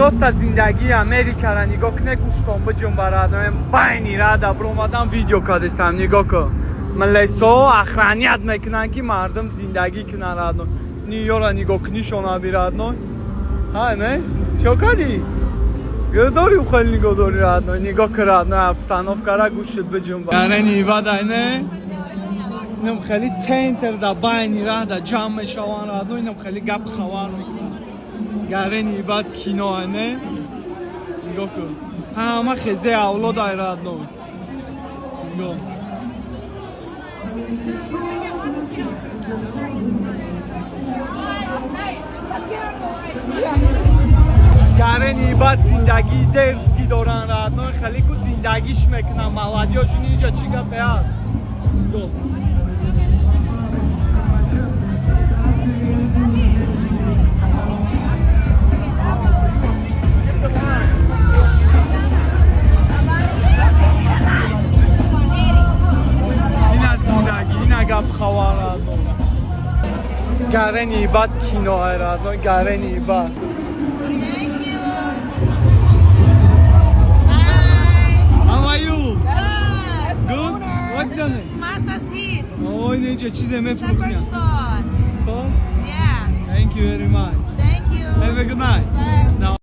Просто зиндагии Америкара нигоҳ куне, гӯштон биҷунба, родной. Байни рада биромадам, видео кардистам. Нигоҳ кун, милисо охранять мекунанд, ки мардум зиндагӣ кунанд, родной. Нью-Йорка нигоҳ кунишона би, родной. Ҳай, man, чико кардӣ? Дори, хеле нигоҳ дори, родной. Нигоҳ ки, родной, обстановкара гӯшт биҷунба. Гарени бадай не, инам хеле центр да, байни рада ҷамъ мешаванд, родной. Инам хеле гап хабар мекунанд. Гарени бад кино не, нигоҳ кун, ҳама хезе авлодай, родной, нигоҳ. Гарени бад зиндагии дерзкий доранд, родной. Хеле ку зиндагиш мекунанд молодёжь. Инҷа чӣ гапе ҳаст? Нигоҳ. Ина зиндагӣ, ина гап хабар, родной. Гарени бад кино, родной, гарени бад. Thank you. Hi. How are you? Good. Good? What's your name? Masa's Heat. Ой, инҷа чизе Pepper мефурӯхтям. Sauce. So, Yeah. thank you very much. Thank you. Have a good night. Bye. Now